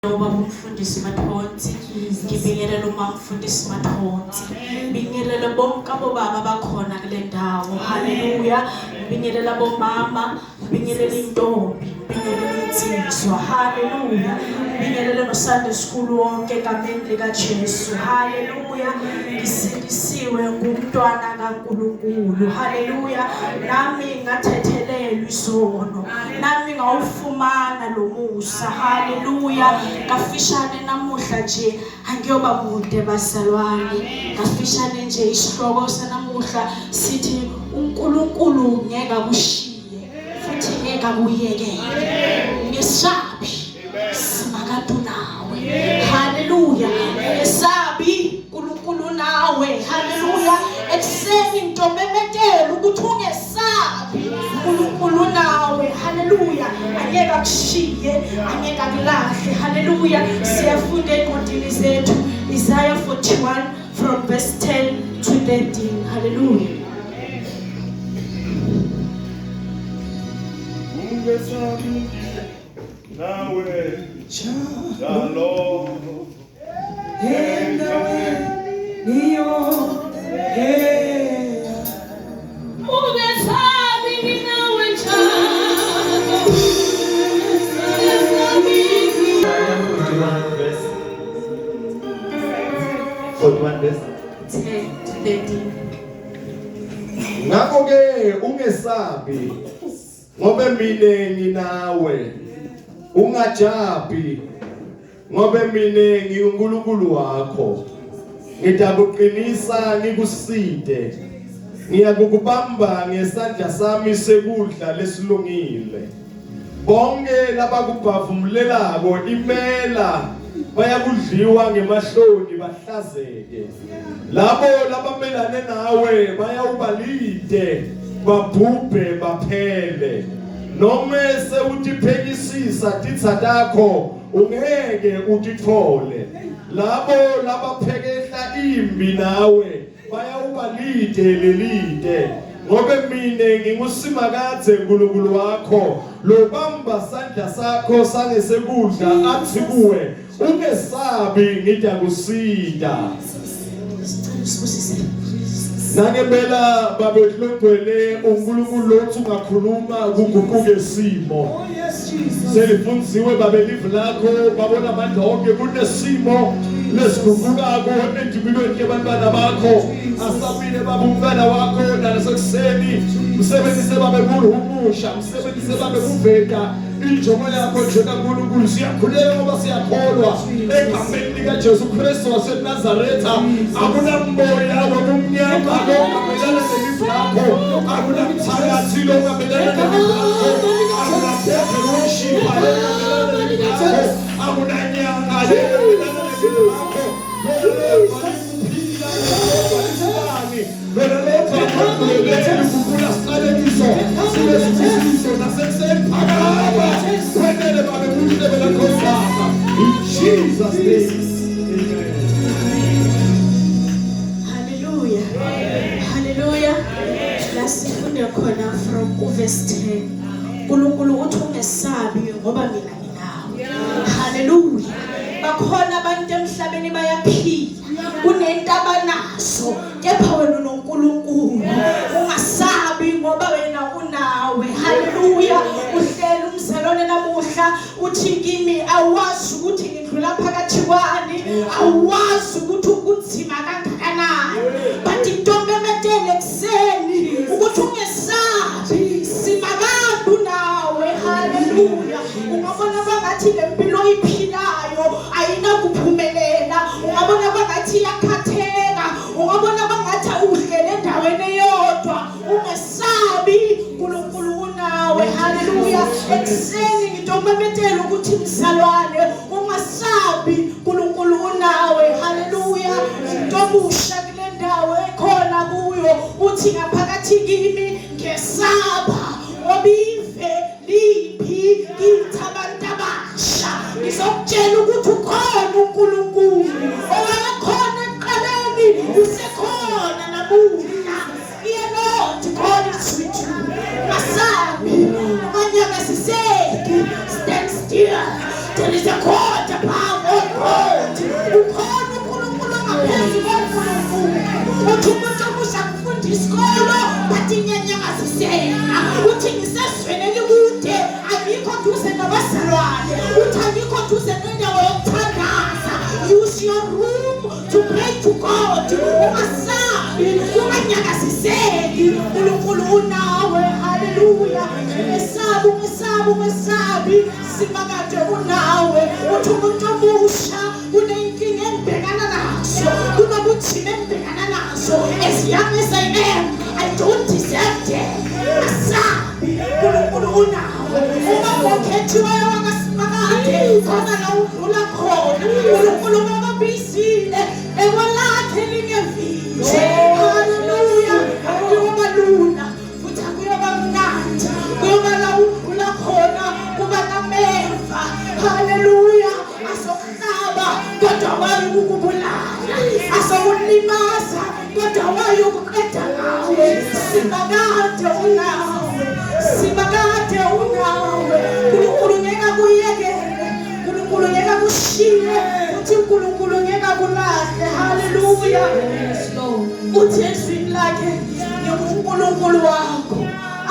Ubaba umfundisi Mathonsi, ngibingelela umama umfundisi Mathonsi, ngibingelela bonke abobaba abakhona kule ndawo. Haleluya. Ngibingelela bomama, ngibingelela intombi, ngibingelela insizwa. Haleluya. Ngibingelela no Sunday school wonke egameni lika Jesu. Haleluya. Ngisindisiwe ngumntwana kaNkulunkulu. Haleluya. Nami ngathethelelwa isono. Nami ngawufumana lo musa. Haleluya. Kafishane namuhla nje angiyoba mude bazalwane. Kafishane nje isihloko sanamuhla sithi uNkulunkulu ngeke akushiye futhi ngeke akuyekele. Ungesabi. Simakade unawe. Haleluya. Ungesabi uNkulunkulu nawe. Haleluya. Ekuseni ngitomemetela ukuthi ungesabi. uNkulunkulu nawe. Haleluya. Angeke akushiye, angeke akulahle. Haleluya. Siyafunda encwadini zethu Isaiah 41 from verse 10 to 13. Haleluya. Ungesabi nawe njalo Ungesabi nginawe njalo. Ungesabi. 41 verse 41 verse 10 to 13. Ngakho ke ungesabi ngobe mina nginawe ungajabhi ngobe mina nginguNkulunkulu wakho ngitakuqinisa ngikuside ngiyakukubamba ngesandla sami sekudla lesilungile bonke labakubhavumulelako imela bayakudliwa ngemahloni bahlazeke labo labamelane nawe bayawubalide babhubhe baphele nome sewutiphekisisa titsa takho ungeke utithole labo labaphekehla imbi nawe bayawuba lide lelide ngobe mine ngingusimakadze uNkulunkulu wakho lobamba sandla sakho sangesekudla athi kuwe ungesabi ngidakusida. Sicela usibusise. Nangempela babehlogcwele uNkulunkulu lothi ungakhuluma kuguquke isimo. Oh yes Jesus. Selifunziwe babe live lakho babona amandla onke kunesimo lesiguqukako empilweni yabantwana bakho asabile baba umntwana wakho nalesekuseni msebenzise babe kuhumusha msebenzise babe kuveta injongo yakho nje kaNkulunkulu siyakhuleka ngoba siyakholwa egameni likaJesu Kristu waseNazaretha akunamboya wobumnyama longamelana nelivi lakho akunamthakathi longamelana nelivi lakho akunadevil worshipper longamelana nelivi lakho akunanyanga longamelana nelivi lakho Wena lodwa ukugula siqalekiso sibe sibusiso nasekuseni phakama wenele babe kuhle belakho baba in Jesus name. Amen. Hallelujah. Hallelujah. La sifunde khona from uverse 10. uNkulunkulu uthi ungesabi ngoba mina nginawe. Hallelujah. Bakhona abantu emhlabeni bayaphila. Kunento abanazo kepha wena unoNkulunkulu. Ungasabi ngoba wena unawe. Hallelujah. Uhlela umzalwane namuhla uthi kimi awazi ukuthi ngidlula phakathi kwani, awazi ukuthi kunzima kangakanani. But intombemetele ekuseni ukuthi ungesabi simakade unawe. Hallelujah. Ungabona kwangathi le mpilo oyiphilayo ayinakuphumelela, ungabona kwangathi iyakhatheka, ungabona kwangathi uhlele endaweni eyodwa. Ungesabi, uNkulunkulu unawe. Haleluya. Ekuseni ngitomemetela ukuthi mzalwane ungasabi, uNkulunkulu unawe. Haleluya. Umuntu omusha kule ndawo ekhona kuyo uthi ngaphakathi kimi ngesaba ngoba ive liphi kithi abantu abasha. Ngizokutshela ukuthi ukhona uNkulunkulu owayekhona ekuqaleni usekhona namuhla. Fear not, God is with you. Ungasabi, unganyakaziseki. Stand still. There is a God above. to your room to pray to God. Ungasabi, unganyakaziseki. uNkulunkulu unawe. Haleluya. Ungesabi, ungesabi, ungesabi. Simakade unawe. Uthi umuntu omusha kunenkinga engibhekana nazo, kunobunzima engibhekana nazo. As young as I am, I don't deserve them. Ungasabi, uNkulunkulu unawe. Uma ngokhethiweyo wakaSimakade, khona la udlula khona. uNkulunkulu bababizile ekwalakhe lingevinje. Haleluya. Kuyoba lula futhi akuyoba mnandi. Kuyoba la udlula khona kuba nameva. Haleluya. Azokuhlaba kodwa wayukukubulala. Azokulimaza kodwa wayukuqeda ngawe. Simakade unawe. Simakade unawe. uNkulunkulu ngeke akuyekele. uNkulunkulu ngeke akushiye futhi uNkulunkulu ngeke akulahle. Haleluya. Uthi ezwini lakhe nginguNkulunkulu wakho.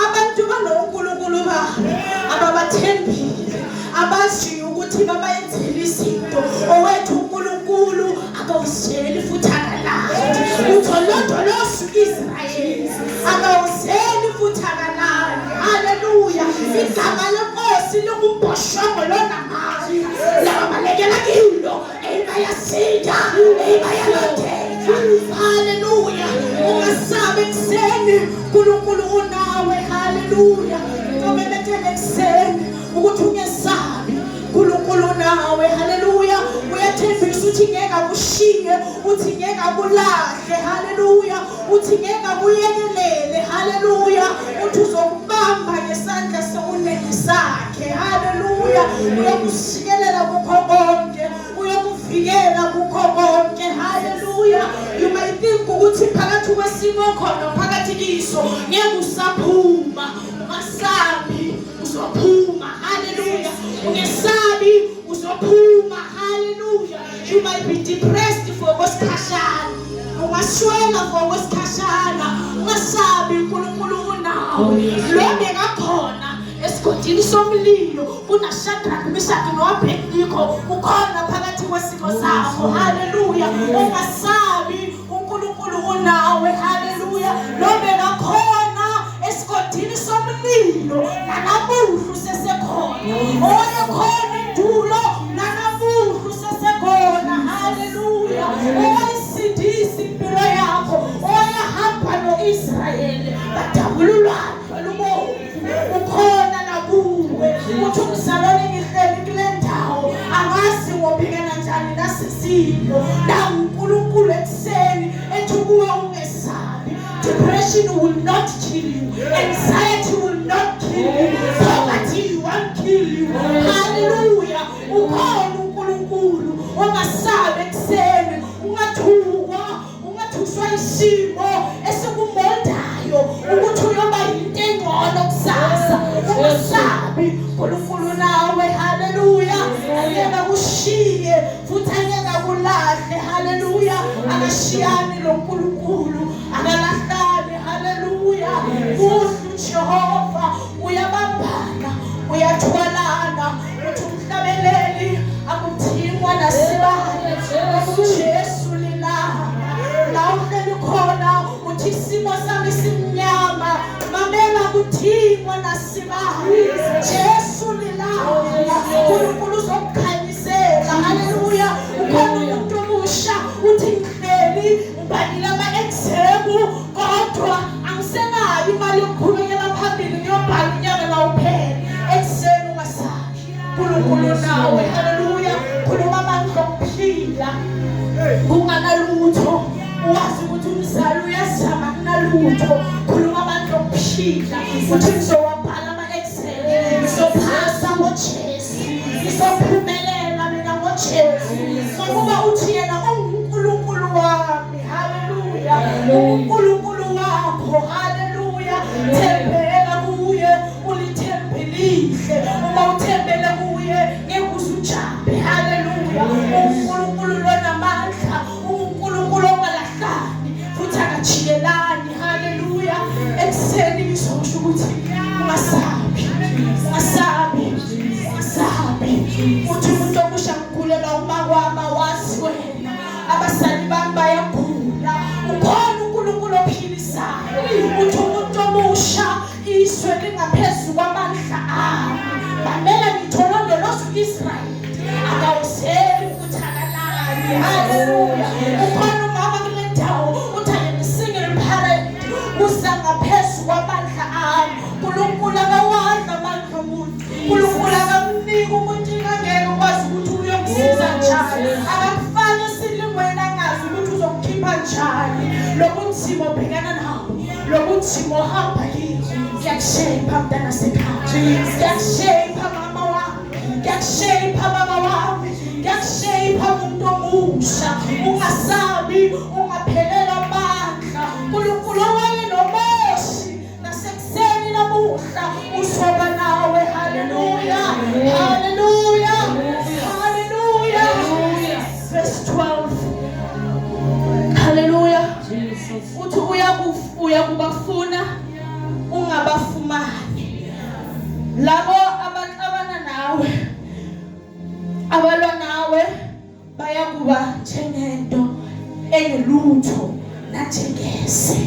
Abantu banoNkulunkulu babo ababathembile, abaziyo ukuthi babayenzele izinto. Owethu uNkulunkulu akawuzeli futhi akalali. Uthi olondoloza u-Israyeli akawuzeli futhi akalali. Haleluya. Igama lenkosi lingumbhoshongo lonamandla, laba balekela kilo ebayasinda, ebayalondeka. Haleluya. Ungasabi ekuseni, uNkulunkulu unawe. Haleluya. Ngomemethele ekuseni ukuthi ungesabi, uNkulunkulu unawe. Haleluya. Uyathembisa uthi ngeke akushiye, uthi ngeke akulahle. Haleluya. Uthi ngeke akuyekelele. Haleluya. Uthi uzokubamba ngesandla sokunene sakhe. Haleluya. Uyokusikelela kukho konke, uyokuvikela kukho konke. Haleluya. You might think ukuthi phakathi kwesimo khona phakathi kiso ngeke usaphuma. Ungasabi, uzophuma. Haleluya. Ungesabi, uzophuma. Haleluya. You might be depressed for okwesikhashana, ungaswela for okwesikhashana. Ungasabi, uNkulunkulu unawe. Lo bekakhona esigodini somlilo kunaShadrach, Meshach noAbednego, ukhona phakathi kwesimo sakho. Haleluya. Ungasabi, uNkulunkulu unawe. Haleluya. Lo bekakhona esigodini somlilo nanamuhla usesekhona. Owayekhona endulo nanamuhla usesekhona. Haleluya. Owayisindisa impilo yakho, owayehamba no-Israyeli badabula ulwandle olubomvu, ukhona nakuwe. Uthi umzalwane, ngihleli kule ndawo angazi ngobhekana njani nasisimo la. uNkulunkulu ekuseni ethi kuwe ungesabi. Depression will not kill you, anxiety will not kill you, poverty won't kill you. Haleluya. Ukhona uNkulunkulu. Ungasabi ekuseni, ungathukwa, ungathuswa isimo esikumoldayo ukuthi uyoba yinto engcono kusasa. Ungasabi, uNkulunkulu nawe. Haleluya. Angeke akushiye futhi angeke akulahle. Haleluya. Akashiyani lo nkulunkulu, akalahlani. Haleluya. Kuhle uJehova, uyabambana, uyathwalana. Uthi umhlabeleli akuthingwa nasibani, uJesu lilanga la uhleli khona. Uthi isimo sami simnyama, mamela, kuthingwa nasibani, Jesu lilanga. uNkulunkulu uzokukhanyisela. Haleluya. Ukhona umuntu omusha uthi ngihleli ngibhalile ama-exam kodwa angisenayo imali yokuqhubekela phambili ngiyobhala unyaka la uphele. Ekuseni ungasabi, uNkulunkulu nawe. Haleluya. Khuluma amandla okuphila kunganalutho. Wazi ukuthi umzali uyazama, kunalutho. Khuluma amandla okuphila uthi ngizowabhala ama-exam, ngizophasa ngoJesu, ngizophumelela mina ngoJesu, ngokuba uthi yena unguNkulunkulu wami. Haleluya. UNkulunkulu wakho. Haleluya. Thembela kuye, ulithembe lihle. Uma uthembele kuye ngeke uze ujambe. Haleluya. UNkulunkulu lonamandla, uNkulunkulu ongalahlani futhi akajiyelani. Haleluya. Ekuseni ngizosho ukuthi ungasabi, ungasabi, ungasabi. Uthi umuntu omusha ngikhulela uma kwama wazi wena. Akakufaki esilingweni angazi ukuthi uzokukhipha njani. Lobunzima obhekana nabo, lobunzima ohamba kibo, kuyakushepha mntana sekhaya. Kuyakushepha mama wami, kuyakushepha baba wami, kuyakushepha muntu omusha. Ungasabi, ungaphelelwa amandla. uNkulunkulu owaye noMosi nasekuseni namuhla uzoba nawe. Haleluya, haleluya, haleluya. Verse 12. Haleluya. Uthi uyakubafuna ungabafumani labo abaxabana nawe, abalwa nawe bayakuba njengento engelutho nanjengeze.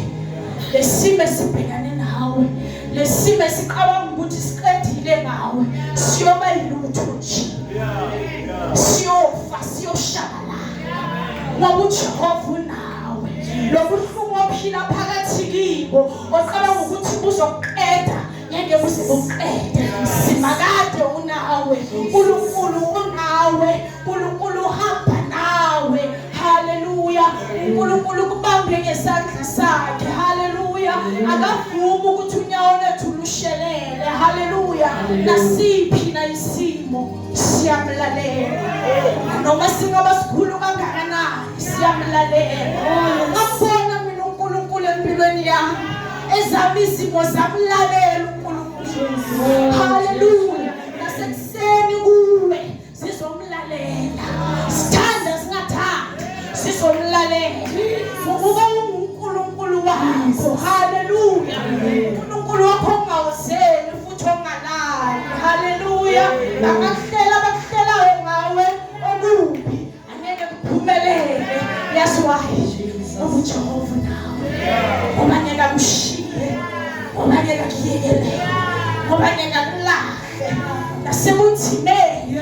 Lesimo esibhekane nawe, lesimo esicabanga ukuthi siqedile ngawe, siyoba yilutho nje, siyofa, siyoshabalala, ngoba uJehova unawe. Lobuhlungu ophila phakathi kibo ocabanga ukuthi buzokuqeda, ngeke buze buqede. Simakade unawe, uNkulunkulu unawe, uNkulunkulu uhamba nawe. Haleluya. uNkulunkulu kubambe ngesandla sakhe. Haleluya. Akavumi ukuthi unyawo lwethu lushelele. Haleluya. Nasiphi na isimo siyamlalela, noma singaba sikhulu kangakanani siyamlalela. Ngambona mina uNkulunkulu empilweni yami, ezami izimo zamlalela uNkulunkulu. Haleluya. Nasekuseni kuwe sizomlalela, sithanda singathandi sizomlalela, ngokuba unguNkulunkulu wakho. Haleluya. uNkulunkulu wakho ongawuzeli futhi ongalali. Haleluya. Bangakuhlela abakuhlelayo ngawe okubi, angeke kuphumelele. Yazi why? Ngoba uJehova nawe, ngoba ngeke akushiye, ngoba ngeke akuyekele, ngoba ngeke akulahle nasebunzimeni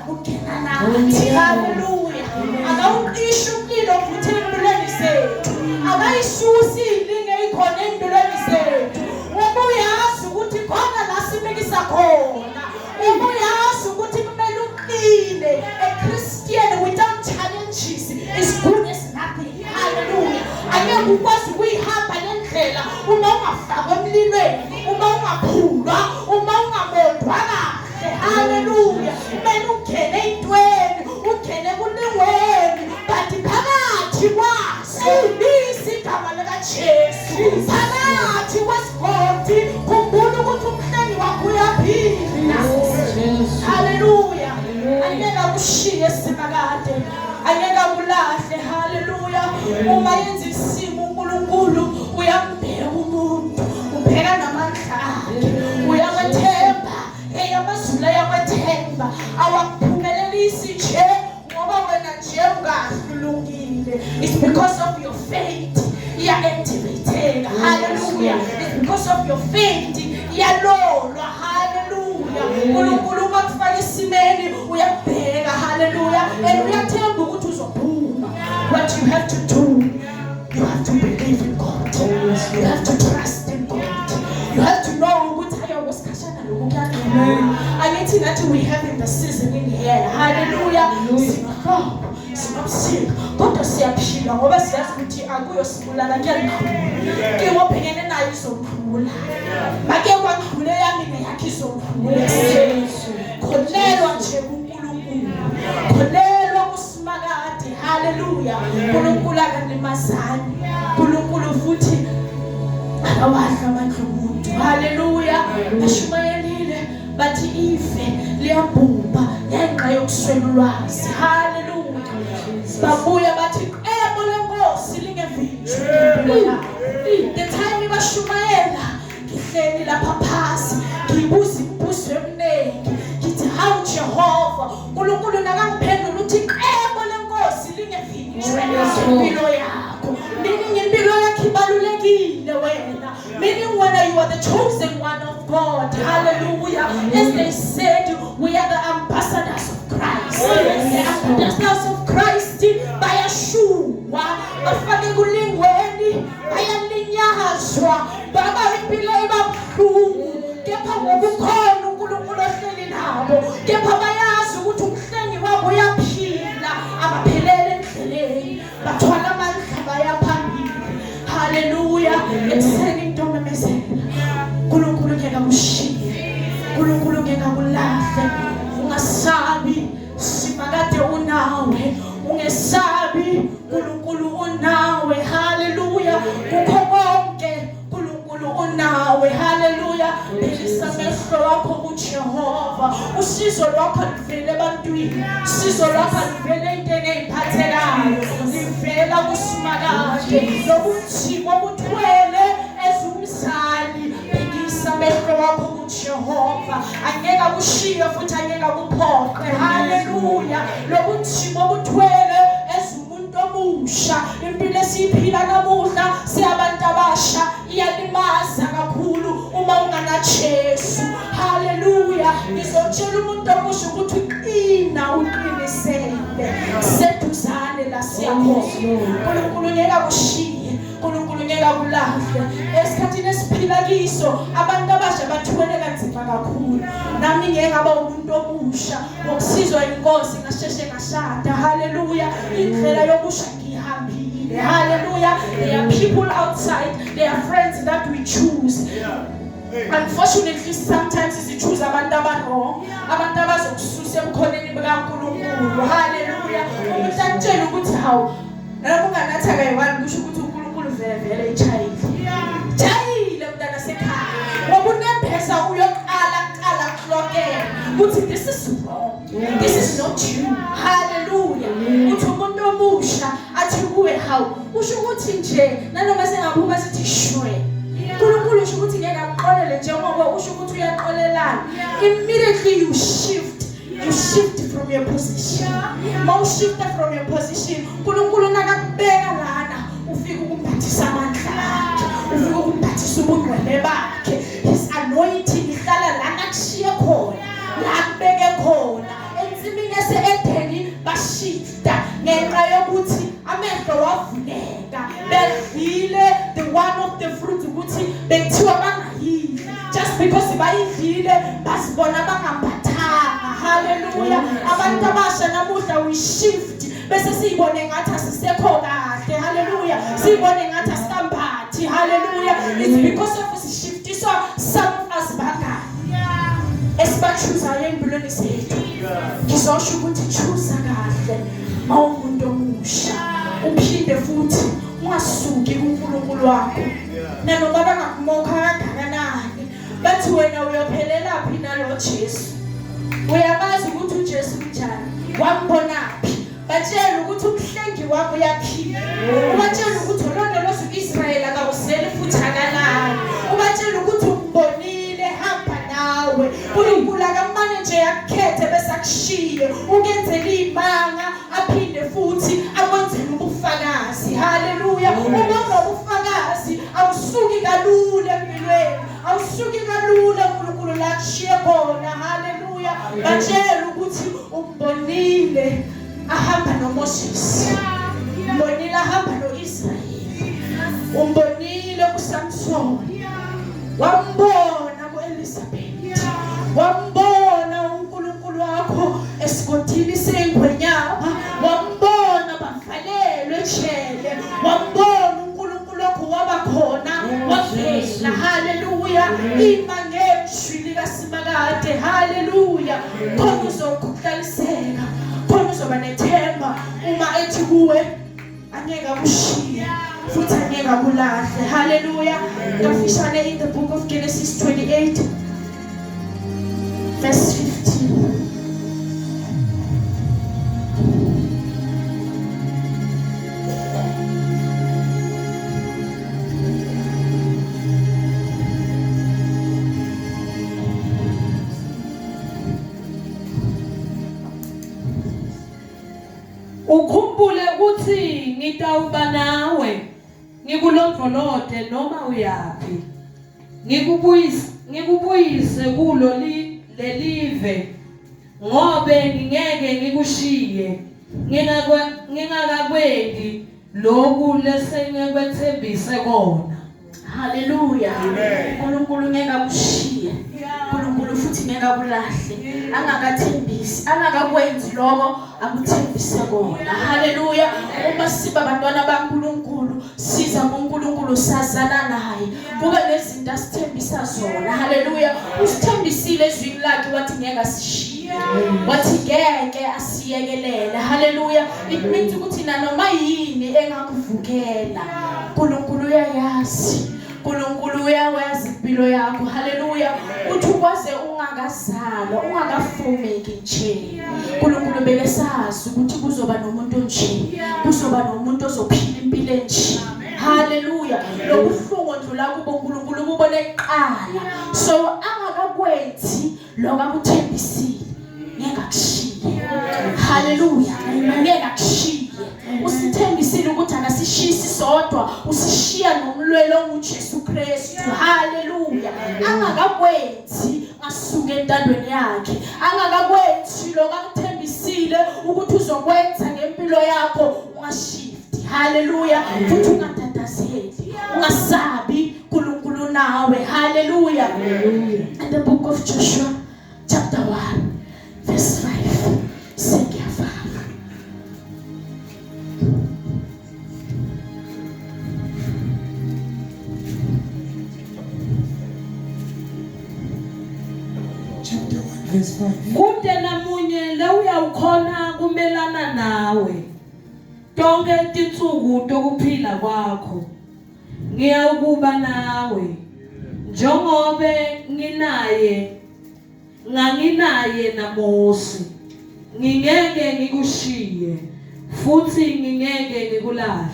ungena nathi. Haleluya. Akawuqishi umlilo ovuthe empilweni zethu, akayisusi ilinge ikhona empilweni zethu, ngoba uyazi ukuthi khona la simikisa khona, ngoba uyazi ukuthi kumele uqine. A Christian without challenges is good as nothing. Haleluya. Angeke ukwazi ukuyihamba le ndlela uma ungafakwa emlilweni, uma ungaphulwa, uma ungamondwa kahle. Haleluya. Kumele ungene ey'ntweni, ungene kulingweni, but phakathi kwaso biza igama likaJesu. Phakathi kwesigodi khumbula ukuthi umhlengi wakho uyaphila. Haleluya. Angeke akushiye simakade, angeke akulahle. Haleluya. Uma yenza isimo uNkulunkulu uyambheka umuntu, ubheka namandla akhe, uyakwethemba. Hey, amazulu ayakwethemba, awakuphumelelisi nje ngoba wena nje ungahlulungile. It's because of your faith iya-activateka. Haleluya. It's because of your faith iyalolwa. Haleluya. uNkulunkulu uma kufaka esimeni uyakubheka. Haleluya. And uyathemba ukuthi uzophuma. What you have to do, you have to believe in God, you have to trust in God, you have to know ukuthi hayi, okwesikhashana lokhu, kuyadlula. Angithi nathi we having the season in here? Haleluya. Sinohlobo, sinobusika, kodwa siyaphila ngoba siyazi ukuthi akuyosibulala, kuyadlula. Inkinga obhekene nayo izodlula, make kwandlule yami neyakho izodlula ekuseni. Kholelwa nje kuNkulunkulu, kholelwa kuSimakade. Haleluya. uNkulunkulu akalimazani, uNkulunkulu futhi akawadla amandla omuntu. Haleluya. Bashumayelile bathi ife liyabhubha ngenxa yokuswela ulwazi. Haleluya. Babuya bathi icebo lenkosi lingevinjwe ngempilo yabo. The time bashumayela, ngihleli lapha phasi ngibuza imibuzo eminingi, ngithi hawu Jehova uNkulunkulu, nakangiphendula uthi icebo lenkosi lingevinjwe impilo yakho, meaning impilo yakho ibalulekile wena, meaning wena you are the chosen one of God. Hallelujah. As they said, we are the ambassadors of Christ. The ambassadors of Christ bayashuwa, bafake kulingweni, bayalinyazwa, baba impilo ibabuhlungu, kepha ngokukhona uNkulunkulu ohleli nabo, kepha bayazi ukuthi umhlengi wabo uyaphila. Okubi uNkulunkulu unawe. Haleluya. Kukho konke uNkulunkulu unawe. Haleluya. Philisa amehlo wakho kuJehova. Usizo lwakho livele ebantwini, usizo lwakho livele entweni eyiphathekayo, livela kuSimakade. Lobunzima obuthwele ezumzali, bhekisa amehlo wakho kuJehova, angeke akushiye futhi angeke akuphoqe. Haleluya. Lobunzima obuthwele ezumuntu omusha, impilo esiyiphila namuhla siyabantu abasha iyalimaza kakhulu uma unganaJesu. Haleluya. Ngizotshela umuntu omusha ukuthi uqina, uqinisele, seduzane la siyakhona. uNkulunkulu ngeke akushiye, uNkulunkulu ngeke akulahle. Esikhathini esiphila kiso abantu abasha bathwele kanzima kakhulu. Nami ngeke ngaba umuntu omusha ngokusizwa inkosi ngasheshe ngashada. Haleluya. Indlela yobusha ngihambile. Haleluya. There are people outside, there are friends that we choose. Unfortunately sometimes sichoose abantu aba-wrong, abantu abazokususa ebukhoneni bukaNkulunkulu. Haleluya. Umuntu akutshela ukuthi hawu, noma unganathi akayi-one, kusho ukuthi uNkulunkulu vele vele ichayile chayile mntana sekhaya, ngoba unembeza uyoqala kuqala kuhlokela ukuthi this is wrong, this is not you. Haleluya. Uthi umuntu omusha athi kuwe hawu, usho ukuthi nje nanoma sengaphuma sithi shwe, uNkulunkulu usho ukuthi ngeke akuxolele njengoba usho ukuthi uyaqolelana. Immediately you shift, you shift from your position. Mawushifta from your position, uNkulunkulu nakakubeka lana ufika ukumbathisa amandla akhe, ufika ukumbathisa ubungcwele bakhe. His anointing ihlala lana kushiye khona, la kubeke khona. Ensimini yase-Edeni bashifta ngenxa yokuthi amehlo wavuleka, bedlile the one of the fruits ukuthi bekuthiwa bangayidli. Just because bayidlile bazibona bangambathanga. Haleluya. Abantu abasha namuhla we shift bese siyibone ngathi asisekho kahle. Haleluya. Siyibone ngathi asikambathi. Haleluya. It's because of sishiftiswa some of us bangani esibachuzayo empilweni zethu. Ngizosho ukuthi chuza kahle mawumuntu omusha, uphinde futhi ungasuki kuNkulunkulu wakho nanoma bangakumokha kangakanani, bathi wena uyophelela phi nalo Jesu. Uyamazi ukuthi uJesu unjani, wambonaphi? Batshela ukuthi umhlengi wami uyaphila. Ubatshela ukuthi ulondoloza uIsrayeli akawuzeli futhi akalali. Ubatshela ukuthi umbonile hamba nawe. uNkulunkulu akamane nje akukhethe bese akushiye, ukenzela imanga aphinde futhi akwenzele ubufakazi. Haleluya. Uma unobufakazi awusuki kalula empilweni, awusuki kalula uNkulunkulu la kushiye khona. Haleluya. Batshela ukuthi umbonile ahamba noMoses, umbonile ahamba noIsrayeli, umbonile kuSamson, wambona kuElizabeth, wambona uNkulunkulu wakho esigodini sengwenyama, wambona bavalelwe ejele, wambona uNkulunkulu wakho waba khona wavela. Haleluya. Ima ngezwi likaSimakade. Haleluya. Khona uzokuhlaliseka, khona uzoba nethemba uma ethi kuwe angeke akushiye futhi angeke akulahle. Haleluya. Kafishane, in the book of Genesis 28 verse 15. Ukhumbule ukuthi ngitawuba nawe, ngikulondvolote noma uyaphi, ngikubuyise kulo lelive, ngobe ngingeke ngikushiye ngingakakwenti lokhu lesengikwetsembise kona. Haleluya. uNkulunkulu ngeke akushiye, uNkulunkulu futhi ngeke akulahle angakathembisi, angakakwenzi lokho akuthembise kona. Haleluya. Uma siba abantwana baNkulunkulu, siza kuNkulunkulu, sazana naye, kube nezinto asithembisa zona. Haleluya. Usithembisile ezwini lakhe wathi ngeke asishiye. Wathi ngeke asiyekelele. Haleluya. It means ukuthi nanoma yini engakuvukela, uNkulunkulu uyayazi. uNkulunkulu uyawazi impilo yakho. Haleluya. Uthi ukwaze ungakazalwa, ungakafumeki nje, uNkulunkulu bekesazi ukuthi kuzoba nomuntu onje, kuzoba nomuntu ozophila impilo enje. Haleluya. Lobuhlungu ondlula kubo uNkulunkulu ububone kuqala. So angakakwenzi lokho akuthembisile, ngeke akushiye. Haleluya. Ngeke akushiye. Usithembisile ukuthi akasishisi sodwa, usishiya nomlwelo onguJesu Kristu. Haleluya. Angakakwenzi asuke entandweni yakhe, angakakwenzi lokho akuthembisile ukuthi uzokwenza ngempilo yakho, ungashifti. Haleluya. Futhi ungatatazeli, ungasabi, uNkulunkulu nawe. Haleluya. In the book of Joshua chapter 1 verse 5, sengiyafaka. Chapter 1 verse 5. Kude namunye lewuyawukhona kumelana nawe tonke tinsuku tokuphila kwakho, ngiyawukuba nawe njengobe nginaye nganginaye naMosi. Ngingeke ngikushiye futhi ngingeke ngikulahle.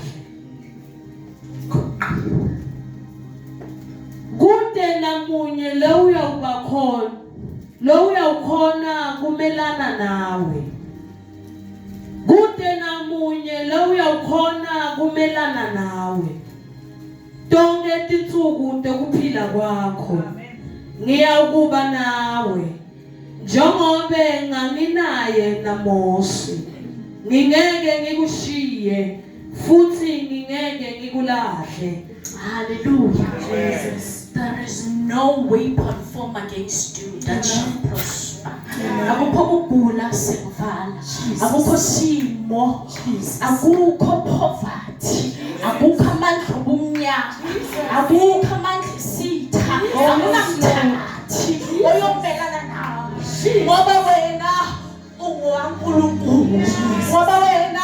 Kude namunye lewuyawuba khona lowuyawukhona kumelana nawe, kude namunye lowuyawukhona kumelana nawe tonke tinsuku tekuphila kwakho. Ngiyawukuba nawe njengobe nganginaye naMosi. Ngingeke ngikushiye futhi ngingeke ngikulahle. Hallelujah. Jesus. There is no weapon formed against you that shall prosper. Akukho kugula sekuvala. Akukho simo. Akukho poverty. Akukho amandla obumnyama. Akukho amandla esitha. Akunamthakathi oyomelana nawe. Ngoba wena ungowaNkulunkulu. Ngoba wena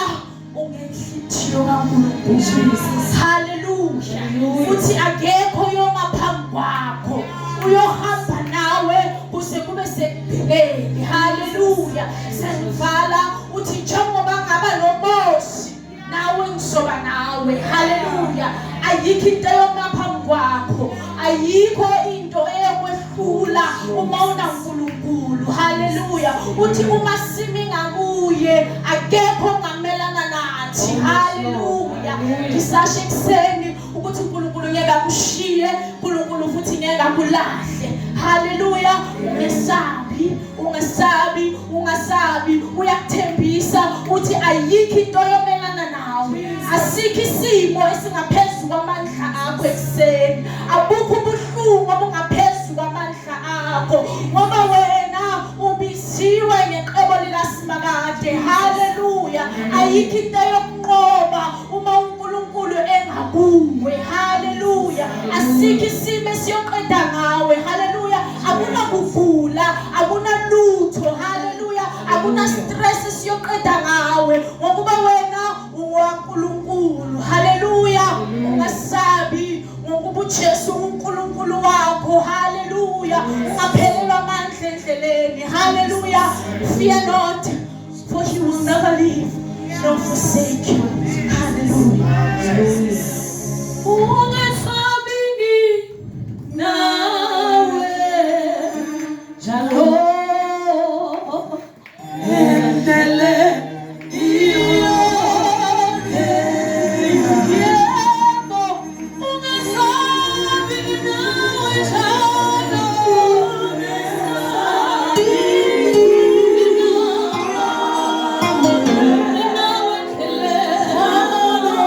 ungenhlithiyo kaNkulunkulu. Hallelujah. Futhi akekho yoma phambi kwakho. Uyohamba nawe kuze kube sekugcineni. Hallelujah. Sengivala uthi njengoba ngaba noMosi, nawe ngizoba nawe. Hallelujah. Ayikho into eyoma phambi kwakho. Ayikho into eyokwehlula uma unaNkulunkulu. Hallelujah. Uthi uma simi ngakuye, akekho ongamelana nathi. Hallelujah. Ngisasho ekuseni ukuthi uNkulunkulu ngeke akushiye, uNkulunkulu futhi ngeke akulahle. Hallelujah. Ungesabi, ungesabi, ungasabi. Uyakuthembisa uthi ayikho into yomelana nawe. Asikho isimo esingaphezu kwamandla akho ekuseni. Abukho ubuhlungu obungaphezu kwamandla akho, ngoba wena ubiziwe ngeqebo likaSimakade. Haleluya. Ayikho into yokunqoba uma uNkulunkulu engakuwe. Haleluya. Asikho isimo esiyoqeda ngawe. Haleluya. Akunakugula, akunalutho. Haleluya. Akuna stress esiyoqeda ngawe, ngokuba wena ungowaNkulunkulu. Haleluya. Ungasabi, ngokuba uJesu uNkulunkulu wakho. Haleluya. Ungaphelelwa amandla endleleni. Haleluya. Fear not, for he will never leave nor forsake you.